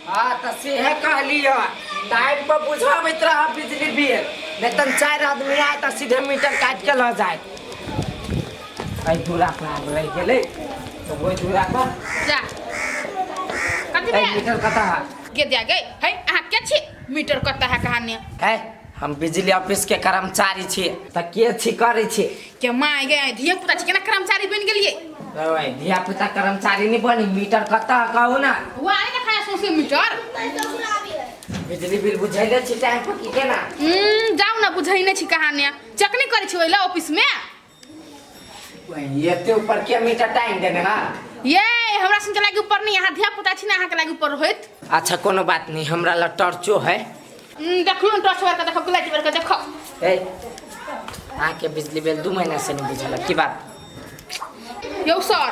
हाँ तऽ सेहे कहलियै, टाइम पर बुझाबैत रह बिजली बिल, नहीं तऽ चारि आदमी आए तऽ सीधे मीटर काटि के लऽ जाए। एहि दूरा पर आब रहि गेलै तऽ ओहि दूरा पर जा कथी एहि भेल? मीटर कतऽ है? के दिया गई है? अहाँ के छी? मीटर कतऽ है कहानी? है, हम बिजली ऑफिस के कर्मचारी छी। तऽ के छी करै छी? के माय गे, धिया पुता छी, केना कर्मचारी बनि गेलियै? ओए धिया पुता कर्मचारी नहीं बनी, मीटर कतऽ है कहू ना। हुआ आइ ने खाया सौंसे मीटर। बिजली बिल बुझैले छी टाइम पर की केना? जाउ ने, बुझै नहि छी कहानी। चेक नहि करै छी ओहि ऑफिस में? ओए, एते ऊपर के मीटर टाइम देने हा? ये हमरा सुन के लागी ऊपर नहीं, अहाँ धिया पुता छी ने, अहाँ के लागी ऊपर होइत। अच्छा कोनो बात नहीं, हमरा ला टॉर्चो है। देखलू ने टॉर्च मार के देखो, लाइट मार के देखो। ए अहाँके बिजली बिल 2 महीना से नहीं बुझल की बात? यौ सर,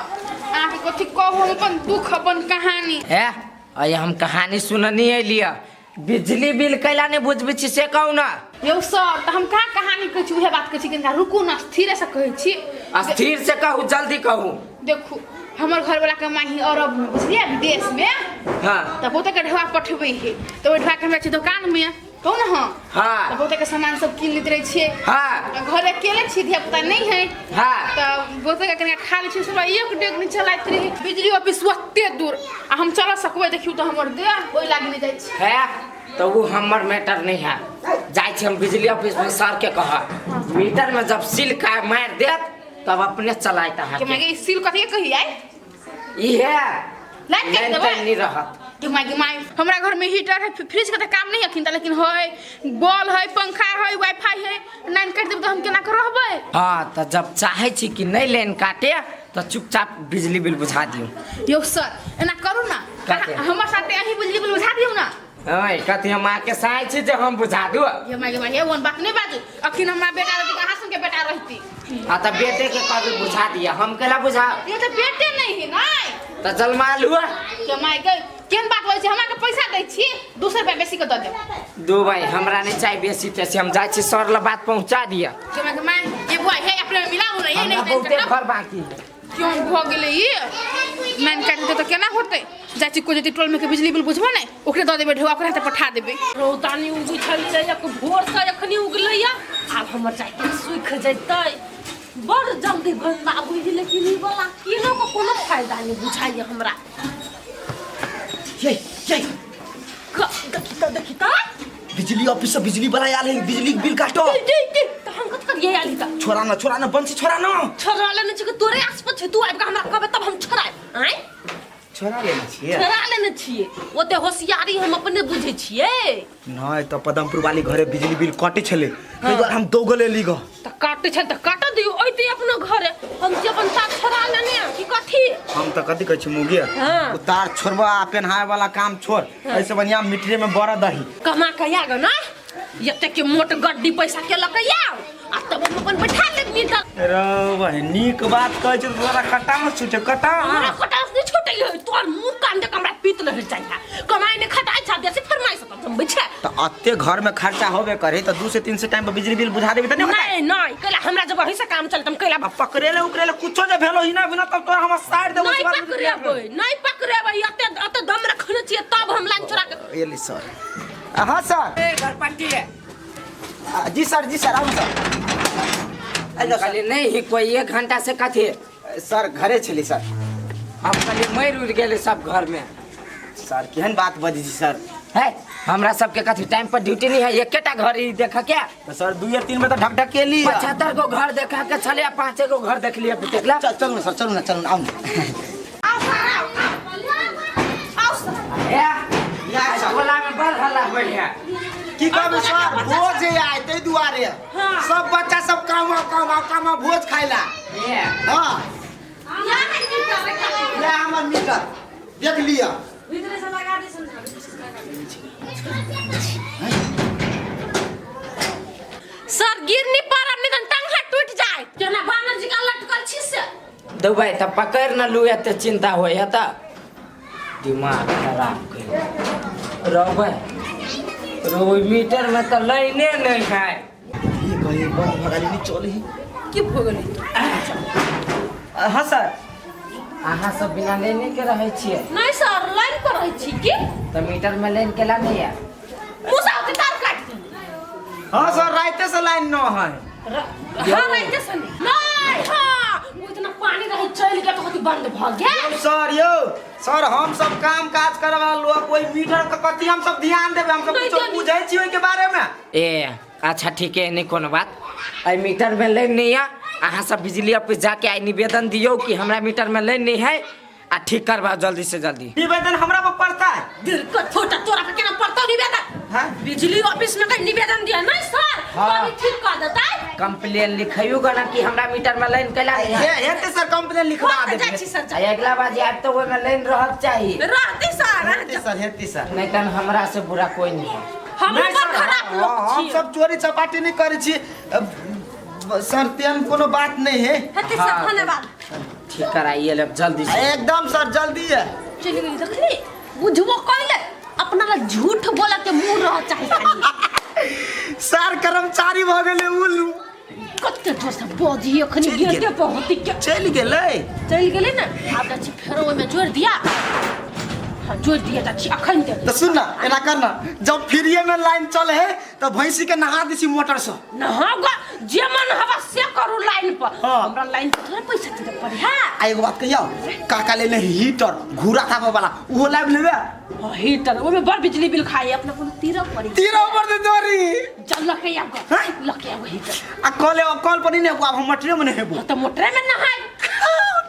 अहाँके कथी कहू हम अपन दुख अपन कहानी। है अरे हम कहानी सुननी एलियै, बिजली बिल कैला नहीं बुझबै छी से कहू ना। यौ सर, तऽ हम कहाँ कहानी कहै छी, उहे बात कहै छी। कनिका रुकू ना, स्थिरे से कहै छी। स्थिर से कहू, जल्दी कहू। देखू, हमर घरवाला के माही अरब में, बुझलियै, विदेश में। हाँ। तऽ बहुते के ढेवा पठबै है, तऽ ओहि ढेवा के हमरा छै दोकान में, कहू ना। हाँ। हाँ। तऽ बहुते के सामान सब कीन लैत रहै छियै। हाँ। तऽ घर अकेले छी, धिया पुता नहीं है। हाँ। तऽ बहुते के कनिका खा लै छियै, सुबह एक डेग नहीं चलाइत रहै। बिजली ऑफिस ओते दूर आ हम चल सकबै? देखियौ तऽ हमर देह ओहि लागी नहि जाइ छी। है तो वो हमर मैटर नहीं है, जाइ छी हम बिजली ऑफिस में सर के कह, मीटर में जब सील का मार देत तब अपने चलाइत अहाँ के माय, सील कथी के कही आइ? ई है लाइट काटि लाइन देबै? ताइन नहीं रहत। के माय के माय, हमरा घर में हीटर है, फ्रिज के तऽ काम नहीं अखन, लेकिन है बॉल है, पंखा है, वाईफाई है, लाइन काटि देबै तऽ हम केना के रहबै? हाँ तऽ जब चाहे छी कि नहीं लाइन काटे तऽ चुपचाप बिजली बिल बुझा दियौ। यौ सर, एना करू ना। कथी? हमर साथे अहीं बिजली बिल बुझा दियौ ना। ओए कथी हम अहाँके साय छी जे हम बुझा दू? ये माय के माय, ओहन बात नहीं बाजू। अखन हमरा बेटा रहती, अहाँ संगे बेटा रहती। हाँ तऽ बेटे के कभी बुझा दिया, हम केला बुझा? ये तऽ बेटे नहीं है ना। तऽ जलमाल हुआ। के माय के, केहन बात होइ छै? हमरा के पैसा दै छी, 200 रुपया बेसी के दऽ देब। दू भाई, हमरा नहीं चाहिए बेसी तेसी, हम जाइ छी सर ल बात पहुंचा दिया। के माय के माय, ये बुआ हे, अपने में मिलाबू ना, ये हमरा नहीं बहुते काटब। घर बाकी है। क्यों भऽ गेलै ई? लाइन काटि देतै तऽ केना होतै? जाइ छी कोइ जेतै टोल में के बिजली बिल बुझबो नहि, ओकरे दऽ देबै ढेवा, ओकरे हाथे पठा देबै। रौदानी उगै छलै, भोर से एखनी उगलैया, आब हमर जाके सुखि जेतै। बड़ जल्दी गन्दा होइ है, लेकिन ई वाला किनो के कोनो फायदा नहि बुझाइया हमरा। ये ये देखी तऽ, देखी तऽ। बिजली ऑफिस से बिजली वाला आयल है, बिजली बिल काटो। दे दे, तऽ हम कथी करियै आयल तऽ? छोड़ा ना, छोड़ा ना बंसी, छोड़ा ना। छोड़ा लेने छी कि तोरे आस पर छै? तू आबि कऽ हमरा कहबे तब हम छोड़ायब? आँय? छोड़ा लेने छियै? छोड़ा लेने छियै। ओते होशियारी हम अपने बुझै छियै। नहीं तऽ पदमपुर वाली घरे बिजली बिल कटे छलै, ताहि दुआरे हम दौगल एली ग। तऽ काटै छै तऽ काटऽ दियौ, अइतै अपनो घरे। हम जे अपन तार छोड़ा लेने कि कथी? हम तऽ कथी कहै छी मुगी? हाँ। ओ तार छोड़बा आ पेन्हाय वाला काम छोड़, एहिसे बढ़िया मीटरे में बड़ दही। कमा के आ गो ना, एते के मोट गड्डी पैसा के लऽ के आउ आ तब हम अपन बैठा लेब मीटर। रे बहिन, नीक बात कहै छी तोरा कटा में छूटे कटा। हमरा कटा से नहीं छूटे है, तोर मुंह कान देख हमरा पीत नहीं चाहिए। कमाई नहीं खटाई छा, बेसी फरमाइश अपन जमबै छै। तऽ अते घर में खर्चा होबे करे तऽ 2 से 3 से टाइम पर बिजली बिल बुझा देबी तऽ नहीं होतै? नहीं नहीं, कैला हमरा जब वही से काम चलत हम कैला आ पकड़ेले उकड़ेले कुछो जे भेलो ही ना बिना तब तोरा हम साइड देबो। नहीं पकड़ेबै, नहीं पकड़ेबै। एते एते दम रखने छियै तब हम लाइन चोरा के एली सर। हाँ सर। ए घर पट्टी है। जी सर, जी सर, आउ सर। आइ जाउ सर। कहलियै नहीं ही कोई 1 घंटा से कथी? सर घरे छली सर। हम कहलियै मरि उड़ गेलै सब घर में। सर केहन बात बजै छी सर? है हमरा सबके कथी टाइम पर ड्यूटी नहीं है? एकेटा घर ई देख के। तऽ सर 2 या 3 में तऽ ढक ढक के ली। 75 गो घर देखा के छलै, 5 गो घर देखलियै देखला। चल चलू ना सर, चलू ना, चलू ना, आउ ना। ए टोला में बड़ हल्ला होइ है। की कहबै सर, भोज है आइ ताहि दुआरे सब बच्चा सब कामा कामा कामा भोज खाइला। ए हाँ ले हमर मीटर देख लिअ। सर गिरनी पर नहीं तो टांग हाथ टूट जाए, केना बानर जी का लटकल छी से। दुबई तऽ पकड़ न लू, एते चिंता होइ है तऽ दिमाग खराब कर रहबै रो। मीटर में तऽ लाइने नहीं है। ई कही बंद भऽ गेलै, नहीं चलै। की भऽ गेलै? हाँ सर। अहाँ सब बिना लाइने के रहै छियै? नहीं सर, लाइन पर रहै छी की। तऽ मीटर में लाइन केला नहीं है? मुसा होते तार काट दी। हाँ सर, राइते से लाइन न है। हाँ, राइते से नहीं। नहीं, हाँ, वो इतना पानी रहे चल गया तो कथी बंद भ गया। सर यौ सर, हम सब काम काज करे वाला लोग, कोई मीटर के कथी हम सब ध्यान देबे? हम सब नहीं कुछो जानी। बुझै छी ओइ के बारे में? ए अच्छा ठीक है, नहीं कोनो बात। एहि मीटर में लाइन नहीं है, अहाँ सब बिजली ऑफिस जाके आई निवेदन दियौ कि हमरा मीटर में लाइन नहीं है आ ठीक करवाओ जल्दी से जल्दी। निवेदन हमरा पर पड़ता है? दिल का छोटा तोरा पे केना पड़तो निवेदन? हाँ? बिजली ऑफिस में कहीं निवेदन दिया नहीं सर? हाँ। तो अभी ठीक कर देता है। कंप्लेन लिखियो ना कि हमरा मीटर में लाइन कैला नहीं है। हे हेते सर, कंप्लेन लिखवा हाँ, देबे। जाइ छी सर, आ अगला बार आयब तऽ ओहिमे लाइन रहक चाही। रहती सर। हेते सर, हेते सर। नहीं तऽ हमरा से बुरा कोई नहीं है। हम नहीं बड़ सर, खराब हाँ, लोग हम छी। सब चोरी चपाटी नहीं करै छी। अब, सर तेहन कोनो बात नहीं है। हेते सर। हाँ। धन्यवाद। ठीक कराइए लेब जल्दी से। एकदम सर, जल्दी है। चलि गेली, देखली बुझबो कैले अपना ला झूठ बोला के मुंह रह चाही खाली। सर कर्मचारी भऽ गेलै उल्लू। कते जोर से बजी अखनी चलि गेलै। गेटे पर होती के। चलि गेलै। चलि गेलै ने, आब जाइ छी फेरो ओहिमे जोड़ि दिया। हाँ, जोड़ि दिया जाइ छी अखन के। तऽ सुन ना, एना कर ना, जब फ्रीए में लाइन चले है तऽ भैंसी के नहा दै छी मोटर से। नहाओ जे मन हवा से करू लाइन पर। हाँ। हमरा लाइन पर थोड़े पैसा देते पड़े है। आ एगो बात कहियौ, काका लेने हीटर घूरा थापे वाला, ओहो लाबि लेबे। हाँ, हीटर ओहिमे बड़ बिजली बिल खाइ, अपना कोनो तीरऽ पड़े। तीरो पर दे तोरी। चल लके आब, हैं? लके आब हीटर। आ कल कल पर नहीं हेबो, आब हम मोटरे में नहीं हेबो। हाँ, तऽ मोटरे में नहाय।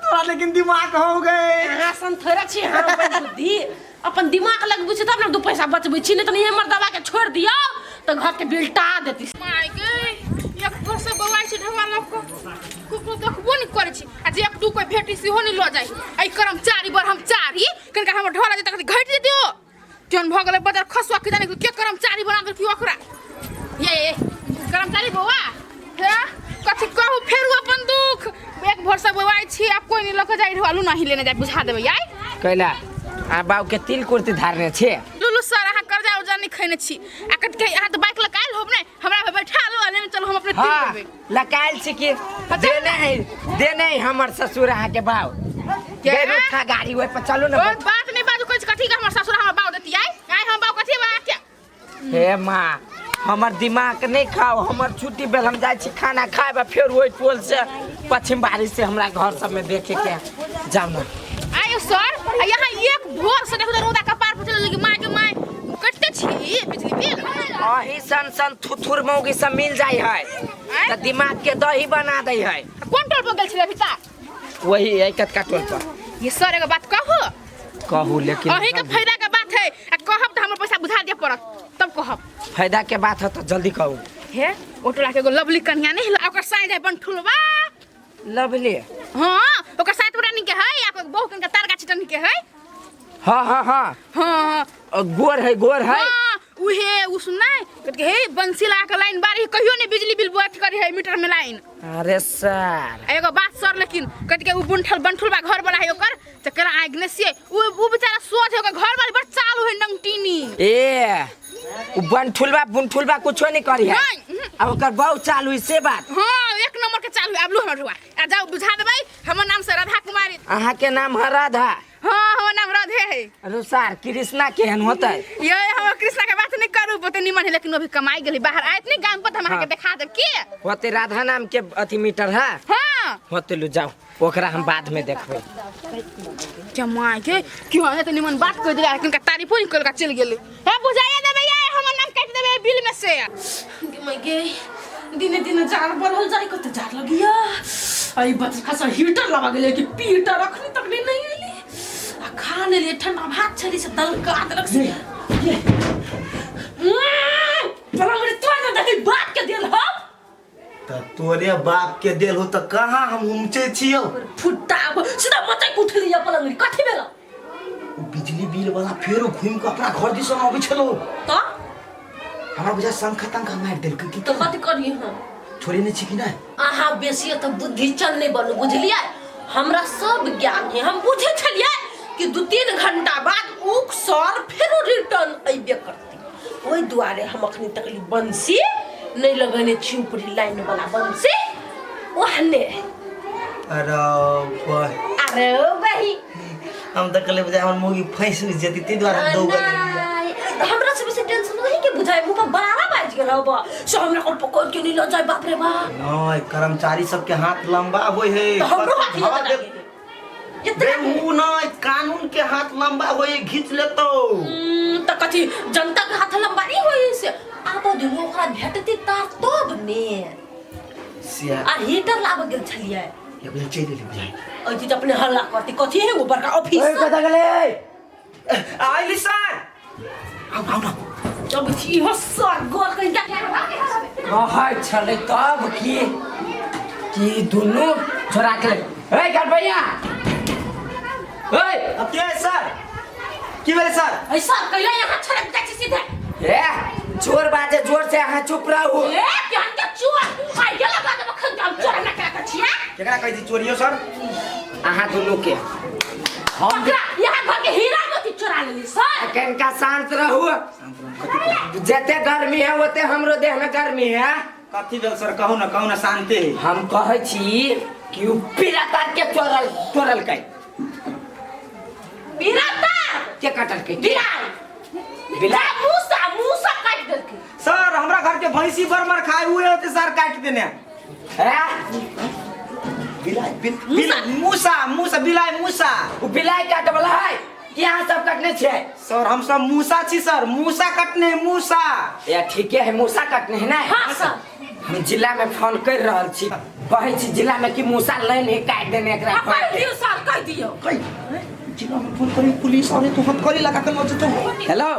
तोरा लेकिन दिमाग हो गए। अहाँ सन थोड़े छी, अहाँ अपन बुद्धि अपन दिमाग लगबै छी तब ने दू पैसा बचबै छी, नहीं तऽ हमर दवा के छोड़ि दियौ तऽ घर के बिल टा देती। माय गे, एक भोर से बौआइ छै ढौआ लऽ कऽ, ककरो देखबो नहि करै छी आ जे एक दू कोइ भेटी सेहो नहि लऽ जाइ। एहि कर्मचारी बर हम चारी कनिका हमर ढोला जेतै कनि घटि जेतै। ओ केहन भऽ गेलै बदर खसुआ के जाने के कर्मचारी बना देलकै ओकरा। ये कर्मचारी बौआ हे कथी कहू फेरू अपन दुख। एक भोर से बौआइ छी आ कोइ नहि लऽ कऽ जाइ, ढौआ लू नहीं लेने जाइ, बुझा देबै आइ। कैला आ बाबू के तिल कुर्ती धारने छे? लुलु सर, अहाँ कर्जा उर्जा नहीं खैने छी आ कथी कही, अहाँ तऽ बाइक लऽ कऽ आयल होब ने, हमरा पे बैठा लो आ लेने चलू, हम अपने तिल हाँ देबै। लकायल छी कि देने है, देने है हमर ससुर अहाँ के बाऊ। के? उठा गाड़ी ओहि पर चलू ना। ओ बात नहीं बाजू, कहै छी कथी के हमर ससुर हमर बाऊ देती आइ, आइ हम बाऊ कथी बा के? हे माँ, हमर दिमाग नहीं खाओ, हमर छुट्टी भेल, हम जाइ छी खाना खाए, फेर ओहि टोल से पश्चिम बाड़ी से हमरा घर सब में देखे के जाउ ना। आयो सर, आ यहाँ एक भोर से देखो तो रौदा कपार पर चलल लगी, माय के माय कटते छी बिजली बिल। अही सन सन थुथुर मौगी सब मिल जाइ है तऽ दिमाग के दही बना दै है। कोन टोल पर गेल छलै अभी तक? वही है कतका टोल पर। ये सर एगो बात कहू? कहू लेकिन अही के फायदा के बात है आ कहब तऽ हमर पैसा बुझा दिए पड़त तब कहब। फायदा के बात है तो जल्दी कहू। हे ओटोला के एगो लवली कन्या नहीं है, ओकर साइज है बनठुलवा। लवली? हाँ, ओकर साइज पूरा निके है आ ओकर बहु कनका तार गाछी टन के है। हाँ हाँ हाँ हाँ। गोर है, गोर है। हाँ, उहे उ सुनाय कहत हे बंसी लगा के लाइन बारी कहियो नहीं बिजली बिल अथी करी है मीटर में लाइन। अरे सर आ एगो बात सर, लेकिन कहत के उ बुनठल बनठुलबा घर वाला है ओकर त केना आगि ने से उ बेचारा सोच है, ओकर घर वाली बड़ चालू है नंगटीनी। ए उ बनठुलबा बुनठुलबा कुछो नहीं करी है। नहीं। आ ओकर बहु चालू है से बात। हाँ, एक नंबर के चालू है। आब लू हमर ढुआ आ जाओ बुझा देबै, हमर नाम से राधा कुमारी। अहाँ के नाम है राधा? हाँ, हमर नाम राधे है। अरे सर कृष्णा केहन होतै? ये हमर कृष्णा के बात नहीं करू, बहुते निमन है, लेकिन अभी कमाई गेली बाहर आयत नहीं गाम पर त हम अहाँ के हाँ। देखा देब की होते राधा नाम के अथी मीटर है। हाँ होते लू जाओ, ओकरा हम बाद में देखबै। क्या माय के क्यों है त निमन बात कह देला, लेकिन तारीफो नहीं कलका चल गेली। हे बुझाइए देबै ये हमर नाम काटि देबै बिल में से। गे गे दिने दिने जार बढ़ल जाय, कते जार लगिया। आई बच खासा हीटर लगा गेलै कि पीटर अखनी तक नहीं एली आ खा लेलियै ठंडा भात छली से तलका देलक से। चलो मेरे तोड़ दे देखी बाप के देल हो। त तोरे बाप के देल हो त कहाँ हम उमचे छियौ? फुट्टा सीधा मचै उठलियै पलंगरी कथी भेल? बिजली बिल वाला फेरो घुमि के अपना घर दिसन अबै छलो। त हमरा बुझा शंखा तंखा मारि देलकै की? त कथी करियै हम? छोड़े नहि छी कि नहि? अहाँ बेसी तऽ बुद्धिचन नहीं बनू, बुझलियै? हमरा सब ज्ञान है, हम बुझे छलियै कि 2-3 घंटा बाद उक सर फेरो रिटर्न अइबे करती, ओहि दुआरे हम अखनी तकली बंसी नहीं लगेने छी, ऊपरी लाइन वाला बंसी ओहने। अरे वाह। आब रे बही। हम तऽ कहलियै बुझाय हमर मौगी फँसि उसि जेतै, ताहि दुआरे हम दौगल एलियै। नहि, हमरा से बेसी टेंशन वही के बुझाय, मुंह पर 12 बाजि गेल हबा से हमरा को पकड़ के नहीं ल जाय। बाप रे बाप। नहि, कर्मचारी सबके हाथ लंबा होइ है। तो हमरो हाथ धऽ इतना देत। इतना उ नहि, कानून के हाथ लंबा होइ है, घीच लेतौ। तऽ कथी जनता के हाथ लंबा नहीं होइ से? आब दिनो ओकरा भेटती तार तब ने। से आ हीटर लाबऽ गेल छलियै। एगो चलि एलै बुझाइ। ओहि चीज अपने हल्ला करती कथी है वो बड़का ओए ऑफिस। कतऽ गेलै? आइली सर, आउ आउ न। जब इहो सर गोर कहीं जा। कहै छलै तब की कि दुनू छोड़ा के ले। ए गड़बैया, ए। अब के है सर? की भेलै सर? ऐसा कैला यहाँ छड़क जाइ छी सीधे। ए चोर बाजे जोर से, अहाँ चुप रहू। ए केहन के चोर आइ गेल लगा देब अखन हम चोर हमरा केना के छियै? केकरा कहै छी चोरियो सर? अहाँ दुनू के हम पकड़ा यहाँ घर के हीरा मोती चोरा लेली सर। कनिका शांत रहू। जते गर्मी है ओते हमरो देह में गर्मी है। कथी भेल सर? कहू न, कहू न, शांति है। हम कहै छी कि उ पीला तार के चोरल तोड़लकै। पीला तार के कटलकै? बिलाइ। बिलाइ? मूसा, मूसा काटि देलकै। सर, हमरा घर के भैंसी बरमर खाए हुए होते सर, काट देने। हैं? बिलाइ बिल, मूसा, मूसा, बिलाइ मूसा। उ बिलाइ काटे वाला है कि अहाँ सब कटने छियै? सर, हम सब मूसा छी सर, मूसा कटने, मूसा। या ठीके है, मूसा कटने है ना? हाँ सर। हम जिला में फोन कर रहल छी, कहै छी जिला में कि मूसा लाइन है काटि देने एकरा। हाँ, कहि दियौ सर, कहि दियौ। कई जिला में फोन करी, पुलिस आवे तो हथकड़ी लगा के लऽ जेतौ। हेलो।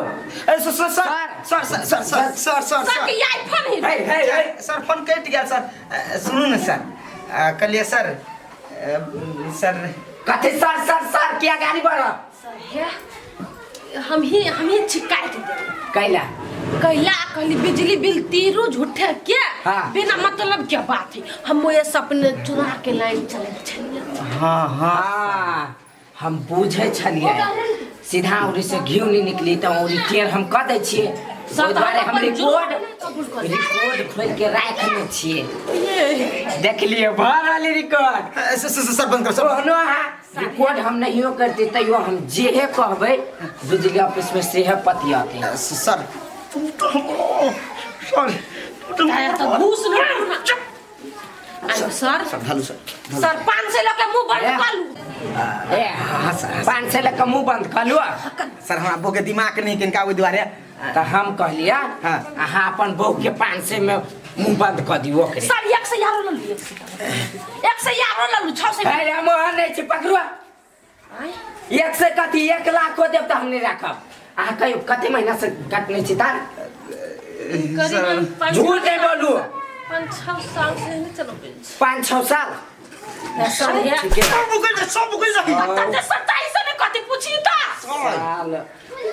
ए sir, sir, sir, sir, sir, sir, sir, sir. Sir के आई फोन ही। हे हे हे। सर, फोन कटि गेल सर। सुनू ने सर, कहलियै सर, सर। कथी सर सर सर? किया गाड़ी बढ़? सर हे, हम ही छी काटि देली। कैला? कैला कहली बिजली बिल तीरू झूठे के। हाँ। बिना मतलब के बात है, हम ये सपने चुरा के लाइन चले छलिए। हाँ हाँ। हाँ, हम बुझै छलियै, सीधा उरी से घी नहीं निकली तऽ उरी टेढ़ हम कऽ दै छियै। ओहि दुआरे हम अपन रिकॉर्ड कबूल कर। रिकॉर्ड खोलि के राखने छियै, देखलियै भऽ रहल रिकॉर्ड। सर, सर, सर, बंद करो सर। ओहनो अहाँ रिकॉर्ड हम नहियो करते तैयो हम जेहे कहबै बिजली ऑफिस में सेहे पतियते। सर, तू तो सर, तू तो घूस न आयो सर। सर, ढालू सर। सर, 500 लऽ के मुंह बंद कऽ लू। ए हाँ सर। 500 लऽ कऽ मुँह बंद कऽ लू। सर, हमरा बहू के दिमाग नहीं किनका, ओहि दुआरे। तऽ हम कहलियै हाँ। अहाँ अपन बहू के 500 में मुँह बंद कऽ दियौ ओकरे। सर, 100 यारो लऽ लू, 100 यारो लऽ लू, 600। हे रे मोहन नहि छी पकड़ू। एक से कथी, 1 लाख हो देब तऽ हम नहि राखब। अहाँ कहियौ कते महीना से कटने छी तार? करीबन झूठ नहीं बोलू। 5-6 साल से नहीं चलबै छी। 5-6 साल। सर हे। ठीके। सब उगल जाए, सब उगल जाए। तब 27 में कथी पूछी तऽ? साल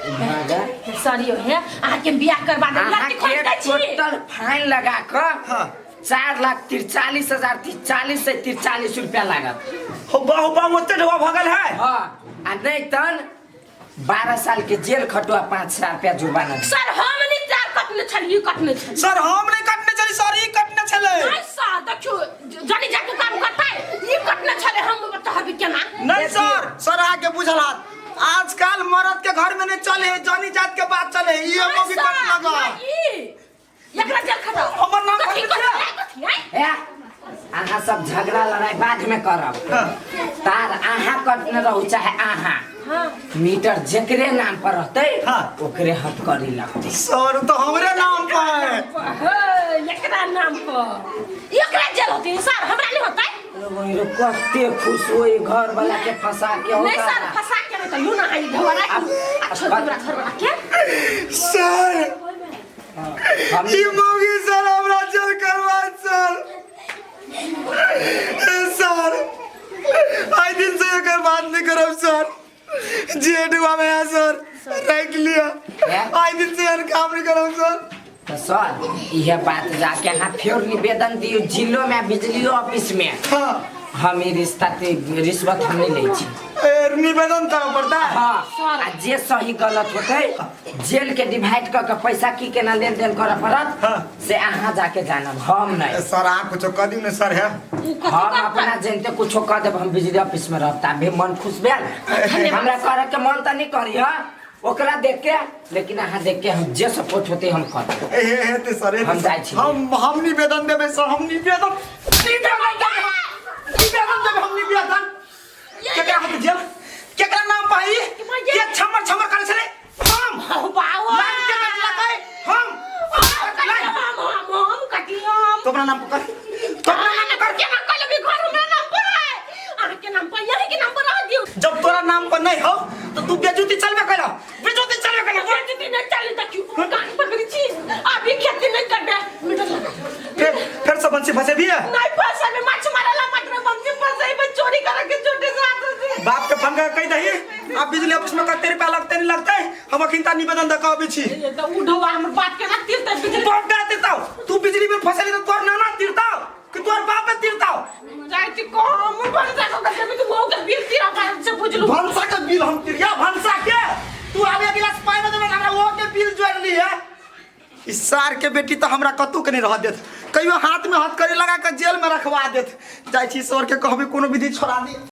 भागा। सर यो हे, अहाँके बियाह करबा देब, लड़की खोजि अहाँके दै छी। टोटल फाइन लगा कऽ हाँ। 4,43,043 से 43 रुपया लागत। हो बा, हो बा, ओते ढोआ भगल है। हाँ, आ नहीं तन 12 साल के जेल खटुआ, 5,000 रुपया जुर्माना। सर, हम नहीं तार कटने छलियै, कटने छलियै। सर, हम नहीं कटने छली सर, ई कटने छलै। नहीं सर, देखियौ जानी जाके काम करतै, ई कटने छलै, हम कहबै केना? नहीं सर, सर आके बुझल हाथ आजकल मर्द के घर में नहीं चले है, जनी जात के बात चले है, ये नहीं मौगी सर, कट लगा। नहीं, ई एकरा जेल खटाउ। हमर नाम कथी कटने कथी छलै। कथी आइ? ए अहाँ सब झगड़ा लड़ाई बाद में करब। तार अहाँ कटने रहू चाहे अहाँ, हाँ। मीटर जेकरे नाम पर रहतै हाँ। ओकरे हथकड़ी लगतै। सर, तो हमरे नाम पर है। हे, एकरा नाम पर एकरा जेल होती सर, हमरा नहीं होतै। अरे कते खुश होई घर वाला के फंसा के नहीं होता। सर, फंसा के नहीं तो लू ना आई घरवाला आ छोड़ हमरा घरवाला के। सर, हम ई मौगी सर हमरा जेल करवा सर। ए सर, आई दिन से एकर बात नहीं करब सर, जे डुबा में है सर रख लिया। आई दिन से यार काम नहीं करब सर। तो सर, यह बात जाके अहाँ फिर निवेदन दियौ जिलो में बिजली ऑफिस में। हाँ। हम ई रिश्ता ते रिश्वत हम नहीं लै छी। ए, निवेदन करऽ पड़ता। हाँ, आ जे सही गलत होते जेल के डिवाइड क के पैसा की केना लेन देन करऽ पड़त हाँ। से अहाँ जाके जानब, हम नहीं। ए, सर अहाँ कुछो कह दियौ ने सर है। उ कथी हम करतै? अपना जानते कुछो कह देब, हम बिजली ऑफिस में रहब तब भी मन खुश भेल। हमरा करे के मन तऽ नहीं करी हा ओकरा देख के, लेकिन अहाँ देख के हम जे सपोर्ट होते हम कर देब। ए हे हेतै सर, हेतै हम सर। जाइ छी। हम निवेदन देबै सर, हम निवेदन निवेदन देबै, निवेदन देबै हम निवेदन। केकरा होतै जेल? केकरा नाम पर ई? के छमर छमर करै छलै? हम। बाबा। लाइन के कटलकै? हम। लाइन। हम कटलियै हम। तो अपना नाम पर कर, तो अपना नाम पर कर। केना कहलबै घर हमरा नाम पर है, अहाँके नाम पर, यही के नाम पर रह दियौ। जब तोरा नाम पर नहीं हो तो तू बेजुती चलबे कैला, बेजुती चलबे कैला। बेइज्जती नहीं चली देखियौ, कान पकड़ी छी, अभी खेती नहीं करबे, मीटर लगा। फिर सब बंसी फंसे भी है। नहीं फंसे में माछ मारेला मात्र बंसी फंसे में चोरी करे के छोटे से हाथ से। बाप के फोन कर कह दही आप बिजली ऑफिस में कते रुपया लगते नहीं लगते, हम अखिनता निवेदन दऽ कऽ अबै छी। ये तो उठवा हमर बात के ना तीरते बिजली। तोर का तीरताव? तू बिजली बिल फसली तो तोर नाना तीरताव कि तोर बाप पे तीरताव? जाइ छी को हम भनसा को करके तू बहु के बिल तीरा पार से बुझलू। भनसा के बिल हम तिरिया भनसा के तू आबे गिलास पानि देबे हमरा वो के बिल जोड़ ली है। इस सार के बेटी तो हमरा कतौ के नहीं रह देत, कहियो हाथ में हथकड़ी लगा के जेल में रखवा देत। जाइ छी सर के कहबे कोनो विधि छोड़ा दी।